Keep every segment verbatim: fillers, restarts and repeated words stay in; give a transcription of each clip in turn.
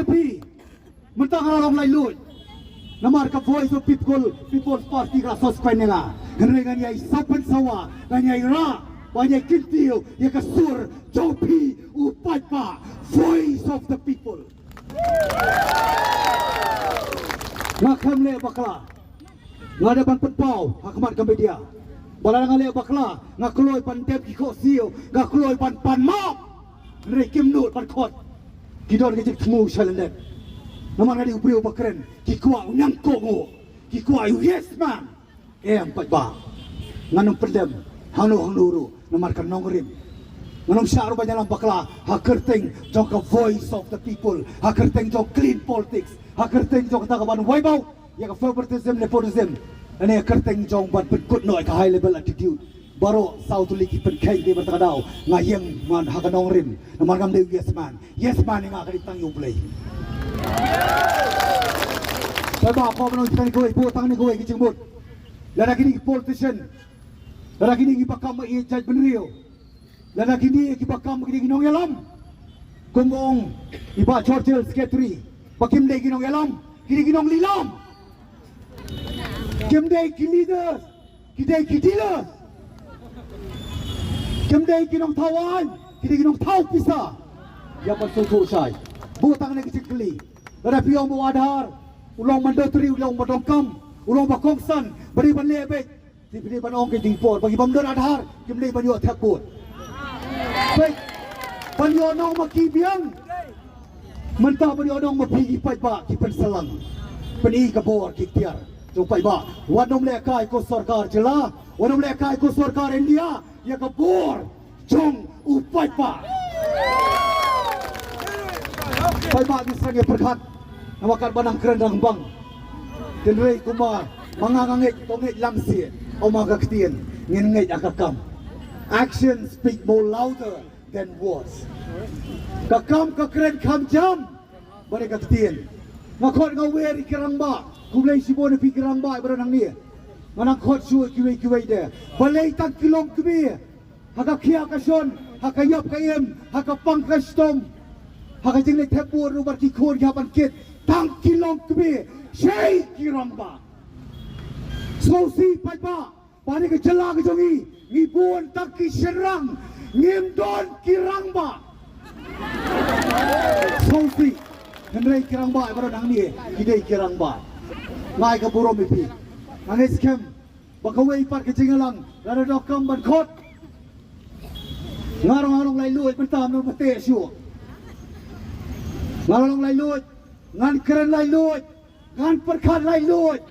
Phi, mynta nga la long laitluid. Namar ka Voice of People, People's Party ka la suspend ïa nga. Hynrei ngan ïai saw pynsawa, ngan ïai rah, ngan ïai kyntiew ïa ka sur jong phi u paidbah, Voice of the People. Nga khlem leh bakla. Nga dei ban pynpaw ha khmat ka media ba lada nga leh bakla, nga kloi ban dem ki khohsiew, nga kloi ban pan map. Hynrei kim nud ban khot. Ki don ka jingthmu sha lyndet. Namar nga dei u briew ba kren, ki kwah u ñiangkong, ki kwah u yes man. Em paidbah, ngan ym pyndem hangno hangno ruh namar ka nongrim. Ngan ym shah ruh ban ïalam bakla ha kyrteng jong ka Voice of the People, ha kyrteng jong clean politics, ha kyrteng jong kata kaban wai bau ïa ka favoritism, nepotism, lane ha kyrteng jong ban pynkut noh ïa ka high level attitude. Baroh saw tylli ki pynkheiñ, dei ban ta ka daw nga ïeng man ha ka nongrim. Namar ngam dei u yes man. Yes man ïa nga ka dei tang ïa U Blei. Paidbah, ko ba nong tang kawei, buh tang kawei ki jingmut. Lada kine ki politician, lada kine ki ba kam ïa jaitbynriew, lada kine ki ba kam, kine ki nongïalam, kum ong i Bah Churchill, secretary, ba kim dei ki nongïalam, kine ki nonglilam. Kim dei ki leaders, ki dei ki dealers. Kim dei ki nongthaw aiñ, ki dei ki nongthaw pisa. Ïa ban sngewthuh shai. Buh tang ne ki jingkylli. Lada phi ong ba u Aadhaar u long mandatory, u long ba donkam, u long ba kongsan, ba dei ban leh beit. Te phi dei ban ong ka jingpor ba ki bym don Aadhaar kim dei ban ïoh thep vote. Peit, ban ïoh nong ma ki biang. Mynta ban ïoh nong ma phi ki paidbah ki pynsalang. Pyni ka bor ki tiar jong paidbah. Wat nym lehkai ko sorkar jylla, wat nym lehkai ko sorkar India ïa ka bor jong u paidbah. Paidbah, ngi sngewthuh pyrkhat namar katba nang kren rangbah. Hynrei kumba ma nga nga ngeit, to ngeit lang seh, ong ma ka ktien, ngin ngeit ha ka kam. Actions speak more louder than words. Ka kam ka kren kham jam ba dei ka ktien. Nga khot nga wer ïa ki rangbah, khublei shibun ïa phi ki rangbah ba don hangne. Nga nang khot shuh kiwei kiwei de. Balei tang ki longkmie ha ka khia ka shon, ha ka ïap ka im, ha ka pang ka shitom, ha ka jingleit thep vote ruh bad ki khun ki hap ban kit, tang ki longkmie, shei ki rangbah. Sngewsih paidbah, ba ha ka jylla ka jong ngi, ngi bun tang ki shynrang, ngim don ki rangbah. Sngewsih, hynrei ki rangbah ba don hangne ki dei ki rangbah. Nga ai ka burom ïa phi. Nga ngeit skhem ba kawei pat ka jingïalang lada donkam ban khot. Nga ruh nga long laitluid mynta, ym bteh shuh. Nga ruh long laitluid, ngan kren laitluid, ngan pyrkhat laitluid,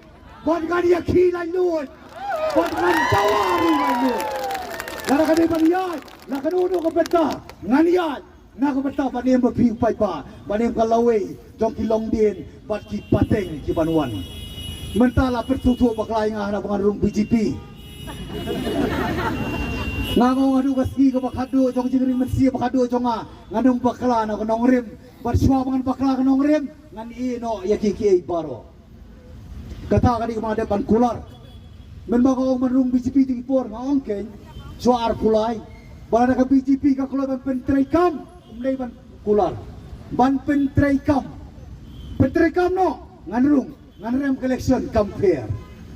bad ngan ïakhih laitluid, bad ngan dawa ruh laitluid. Lada ka dei ban ïaid na kano kano ka bynta, ngan ïaid. Na ka bynta ban im ma phi u paidbah, ban im ka lawei jong ki longdien bad ki pateng ki ban wan. Mynta la pynsngewthuh bakla ïa nga hana ba ngan rung B J P. Nga ong haduh ka sngi kaba khatduh jong jingring mynsiem, khatduh jong nga, ngan ym bakla na ka nongrim. Bad shuwa ba ngan bakla ka nongrim, ngan ïeh noh ïa kiei kiei baroh. Kata ka dei kaba nga dep ban kular. Mynba ka ong ban rung B J P te ki por, nga ong keiñ, shuwa arphew lai, ba lada ka B J P ka kloi ban pyntreikam, ym dei ban kular. Ban pyntreikam. Pyntreikam noh, ngan rung, ngan rem ka election kam pher.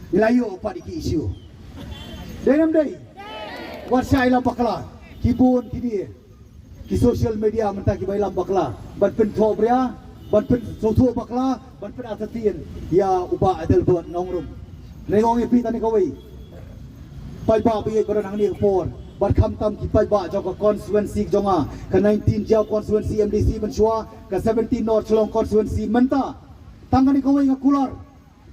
Ngi la ïoh pat ïa ki issue. Dei ne ym dei? Wat shah ïalam bakla. Ki bun ki dei ki social media mynta kiba ïalam bakla ban pynthohbria, ban pynsngewthuh bakla, ban pynartatien ïa u Bah Adelbert Nongrum. Nga ong ïa phi tang kawei, paidbah ba ïeit ba don hangne ka por, bad khamtam ki paidbah jong ka constituency jong nga, ka nineteen Jaïaw constituency M D C mynshuwa, ka seventeen North Shillong constituency mynta. Tang kane kawei nga kular.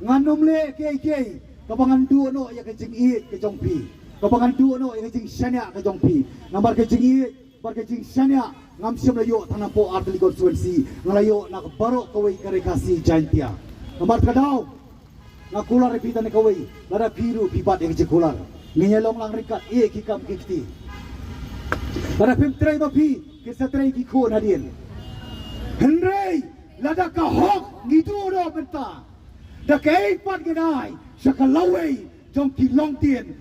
Ngan ym leh kiei kiei kaba ngan duh noh ïa ka jingïeit ka jong phi, kaba ngan duh noh ïa ka jingshaniah ka jong phi. Namar ka jingïeit bad ka jingshaniah ngam shym la ïoh tang na poh artylli constituency, nga la ïoh na ka baroh kawei ka Ri Khasi Jaintia. Namar ka daw nga kular ïa phi tang kawei, lada phi ruh phi bat ïa ka jingkular, ngin ïa long lang ryngkat ïa ki kam ki kti. Lada phim trei ma phi, kin sa trei ki khun hadien. Hynrei lada ka hok ngi duh noh mynta, da kaei pat ngin ai sha ka lawei jong ki longdien.